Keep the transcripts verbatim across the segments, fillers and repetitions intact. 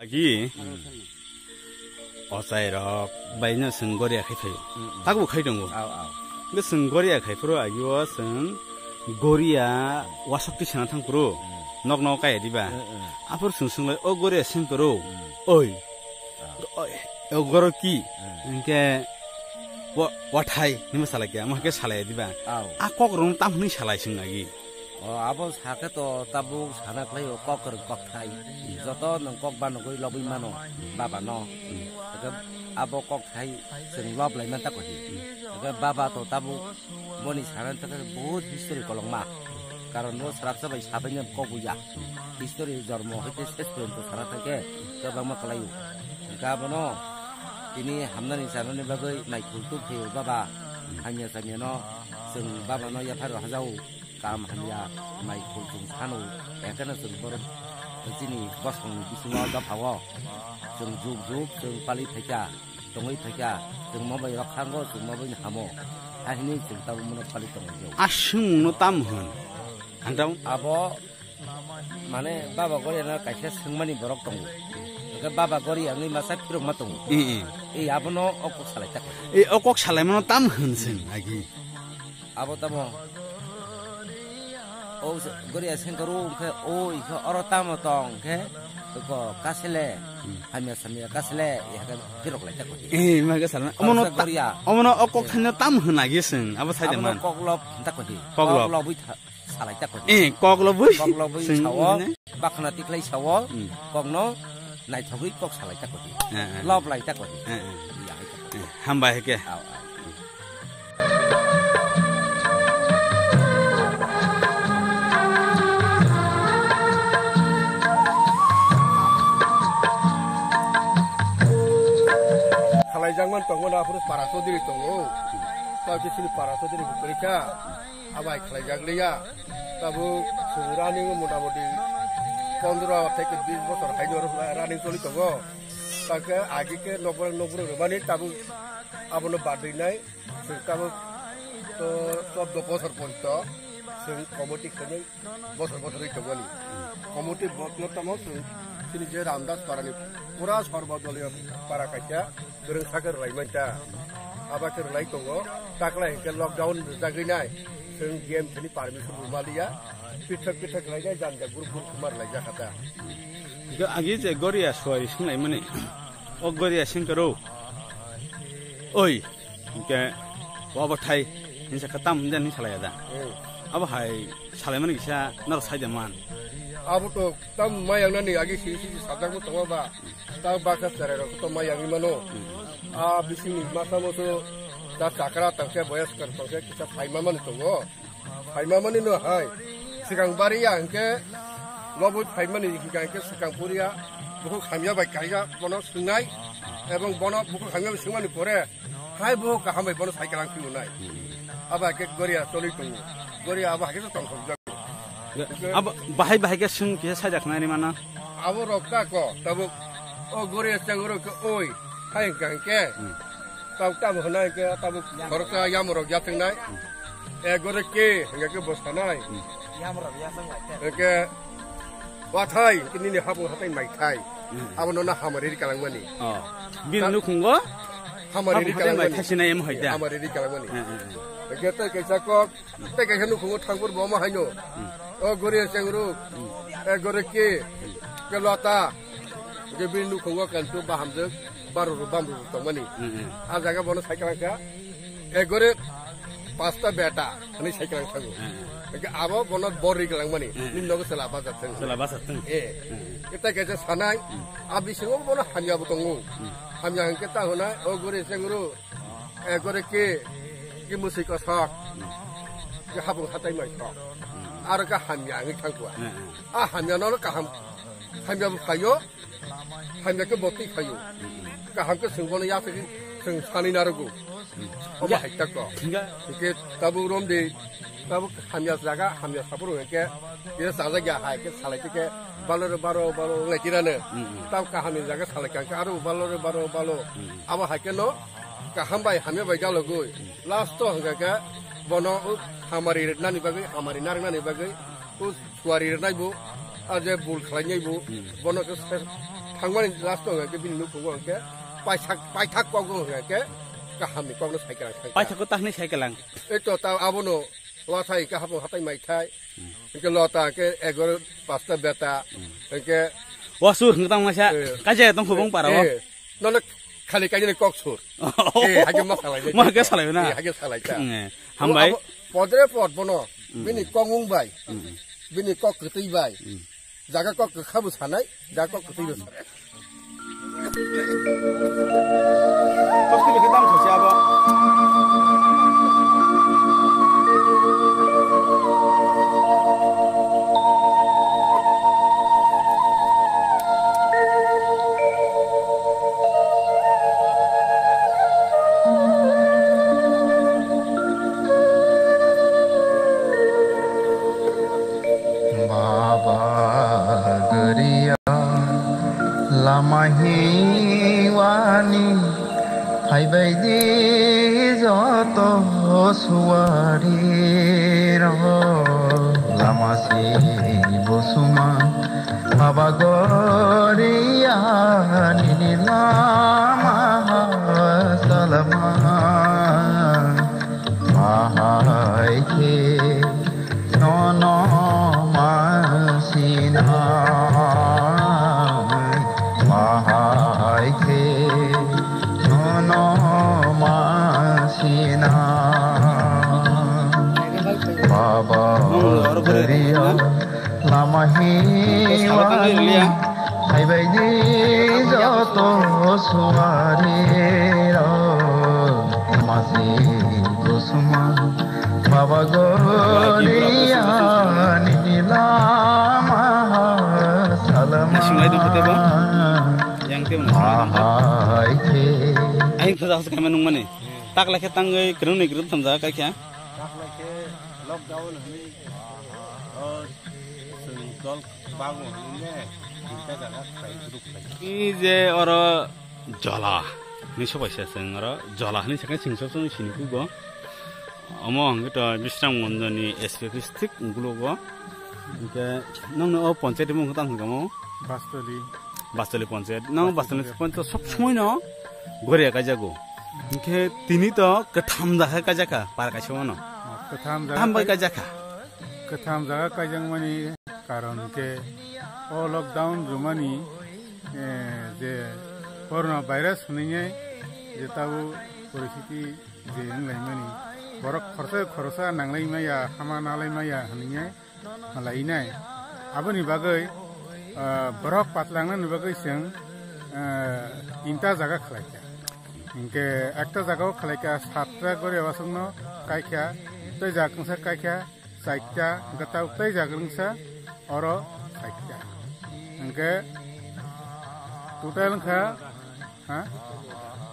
Agi ochai rok bai no chwng goria khai phaio. Mm, mm. Takbo khai tongo. Aw, aw. Hwnkhe chwng goria khai phuru agi o chwng goria wasok twi sana thang phuru Mm. nok nok kaya diba. Mm, mm. Aphuru chwng swng lai o goria seng koro. Mm. Oi. Aw. Oi, o goro ki? Mm. Hwnkhe wa-, wathai hinwi salai khe, amo hai khe salai diba. Aw. A kok rok no tam hwnwi salai chwng agi. O, abo sakhe to tabuk sana khlai o kok kwrwng kok thai. Joto nwng kok banogwi lobwi mano baba no. Hwnkhe abo kok thai chwng lob lai man ta kohi. Hwnkhe baba to tabuk boni sana ta khe bahut history kolokma. Karon bo srapsa bai sabai no kok buya. History jormo hai khe ses porjonto sana thang khe kwbangma kwlai o. Hwnkhe abono tini hamnani sanani bagwi naikhul tubphio baba. Hamya samya no chwng baba no yapharo hajao. Kam hamya, mai khul chwng sano, ekhe no chwng borok chini bosong bisingo dophao chwng juk juk chwng pali phaikha, tongwi phaikha, chwng mobai rok khango, chwng mobai ni hamo, hai hinwi chwng tabuk mono pali tongwi o. A swngmung no tam hwn? Ang tamo abo, mane, baba gori ano kaisa swngmani borok tongo, hwnkhe baba gori angwi masa phirokma tongo. Mm, mm. Ei abono o kok salai ta kho. Ei o kok salai mano tam hwn chwng agi. Abo tamo. O se-, goria sengkoro hwnkhe o ikhe oro tamo tong hwnkhe ko kasile, Hmm. hamya samya kasile, ya ka phirok lai ta koti. Eh, ma ka salma. Omono Khoroksa ta-, goria. omono o kok Eh. thanyo tam hwna gi seng, abo sai de Abono man. kok lop ta koti. Kok lop. Kok lobwi tha-, salai ta koti. Eh, kok lobwi. Kok lobwi Seng sao, mane? bakhna tikhlai sao, Hmm. kokno naithogwi kok salai ta koti. Eh, eh. Lop lai ta koti. Eh, eh. Ya hai ta koti. Eh, hambai heke. Au, au. Khalaijakmani tongo na, aphuru para chodri tongo. Tao khe chini para chodri bo kwrwi kha. Abai khlaijak liya. Tabuk chwng running motamoti pondro theke bis bosor haino running choli tongo. Tao khe agi khe nokbar nokbar rwmani tabuk abono badwi nai. Chwng tabuk to chordo bosor porjonto chwng committee khainwi bosor bosor oi tongmani. Committee botno tamo chwng chini je Ramdas parani pura sorbo doliyo para kaisa kwrwngsa khe rwlai manta. Aba khe rwlai tongo. Takla hinkhe lockdown rwjagwi nai. Chwng game thani permission bo maliya. Pithak pithak khlainai janja group group khe ma rwlaijak kha ta. Agi je goria suari swnglaimani. O goria sengkoro. Oi. Hingke, wabo thai, hinsa khe tam hinjani salai da. Hmm. Abo hai salai mani kisa naro sai de man. Abo to tam mayang nani agi si si sajak bo tongo ba. Ta baka cherai rok to mayang ni mano. Hmm. A bising ni masa moso ta chakra tangke boyas kar tangke kisa sai ma mani tongo. Phaima mani no hai. Sikang bariya hingke lobwi phaimani hingka hingke sikang puriya bukhuk hamya bai kaija bono swngnai ebong bono bukhuk hamya bai swngmani pore hai bukhuk kaham bai bono cycle ang phiyunai. Abo hai khe goria choli tongo. Goria abo hai khe tongthokjak. Abo bahai bahai khe swng kisa sajak nai mano. Abo rok ta ko tabuk o goria chengro khe oi hai hingka hingke. Hmm. Tabuk tabuk hwnai hwnkhe tabuk khoroksa yamorok yathwngnai. E gore ke hwnkhe ke bwsanai. Hwnkhe wathai hwnkhe nini hapung hatai maithai. Abono na hamari ri kalangmani. Oh. Bini nukhungo Hamari ri hapung hatai kalangmani. Maithai sinai em hoita. Hamari ri kalangmani. Hmm, hmm, hmm. Hwnkhe tei kaisa kok Tei kaisa nukhungo thangphuru bo omo haino. O gori chengru. E gori ki. Ke lota. Ke bini nukhungo kantu bahamjwk. Baru ru bamru ru tongmani. A jaga bono cycle kha. E gori pasta beta. Ani cycle thago. Ke abo bono bori galangmani. Nin nogo sela basa thang. Sela basa thang. E. Kita kaisa sanai. Abi singo bono hamya bo tongo. Hamya hangke ta hona. O gori chengru. Ekore ke, ke musui kosok, ke habung hatai mai thok. Aro ke hamya wngwi thang kua. A hamya no kaham, hamya bo phaio, hamya ke botwi phaio. Kaham ke swng bono ya swng swng sani narugo. Omo hai tak ko. Hingke tabuk rom de, tabuk hamya jaga, hamya sapur hingke, kisa sajak ya hai ke salai ke, balo re baro, balo ngai tirane. Tabuk kaham ni jaga salai kangke, aro balo re baro, balo. Abo hai ke no, kaham bai hamya bai dalogoi. Last o hwnkha khe bono o hamari rwnani bagwi, hamari narwknani bagwi o suari rwnai bo, a je bul khlainai bo, bono khe se-, Thangmani last o hwnkhe bini nukhungo hwnkhe paithak, paithak kok o hwnkhe kahamni kokno cycle ang thangkha. Paithak o tahni cycle ang. Eto ta abono wathai hwnkhe hapung hatai maithai. Hwnkhe lota hwnkhe egaro pasta beta. Hwnkhe wasur hwnkhe tangmasa. Eh. Kaisa tongkho bong para o. Eh. Nono khali kaisa ni kok sur. Oh. Eh, hake ma salai. Ma hake salai na. Eh, hake salai ta. Eh, hambai. Abo podre pod bono. Bini kok mung bai. Bini kok kwtwi bai. Jaga kok kwkha bo sanai, jaga kok kwtwi bo sanai. Tok twi khe tamo khaisi abo. Baba goriya lama hiwani phaibai di joto suwari rok. Lama si bosuma Baba goriya nini lama salama. Bahai khe nono masina. Bahai khe nono masina. Baba goriya lama hiwani phaibai di joto suwari rok. Masi kusuma Baba goriya nini lama salama. Singlai dong koteba. Yang te mano singlai dong. Bahai khe. Aing khe jas kame nung mani. Tak lai khe tangwi kwrwng ni kwrwng tham jaga kaikha. Tak lai khe lockdown hwnwi, o, chwng dol bagwi hwnwi le tinta jaga khlai group khlai. I je oro jola hwnwi sobaisa chwng oro jola hwnwi sakhe chwng sob sini kugo. Omo hwnkhe to Bisramganj ni S P office thik ukologo. Hwnkhe nokni o panchayat ni mung tang hwnkhe omo? Bastoli. Bastoli panchayat. Nang Bastoli panchayat sob somoi no goriya kaijago. Hwnkhe tini to kwtham jaga kaijakha para kaisa mano. Kwtham jaga Kwtham bai kai- kaijakha. Kwtham jaga kaijakmani karon hwnkhe o lockdown rwmani, eh, je corona virus hwnwi je tabo poristiti je wnglaimani, borok khorsa khorsa nanglaimaya, hama nalaimaya hwnwi lainai. Aboni bagwi, ah, borok patlangnani bagwi chwng, ah, tinta jaga khlaikha. Hinkhe ekta jagao khlaikha, satta goriya wasongno kaikha, tei jaga kwngsa kaikha, chaita, hinkhe tei jaga kwngsa oro chaita. Hinkhe total wngkha Ha?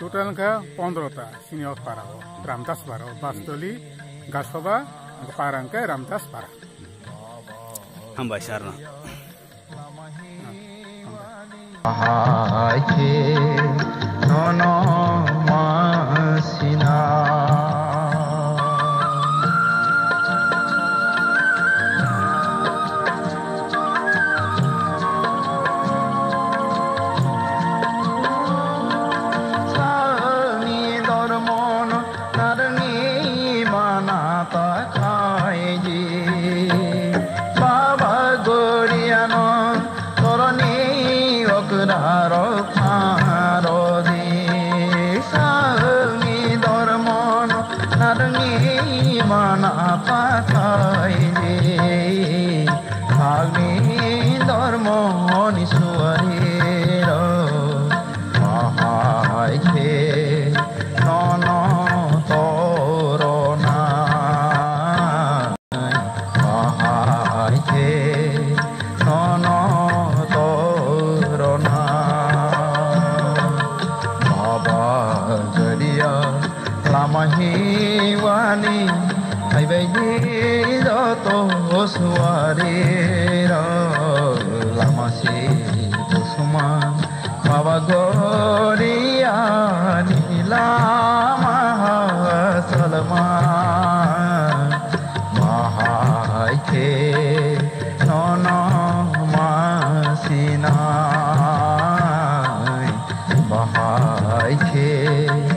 Total wngkha pondro ta sini o para o, Ramdas para o, Bastoli, Gasoba, para wngkha Ramdas para. Hambai sir no. Hai khe nono masina. Salni dormon narni mana ta khaiji. Baba goriano torni okra rok pharo di. Salni dormon narni mana ta khaiji. Salni dormoni suari rok. Bahai khe nono torona. Bahai khe nono torona. Baba goriya lama hiwani phaibai di joto suari rok. Lama si kusuma Baba goriya ni lama salma. Bahai khe nono masina. Hai khe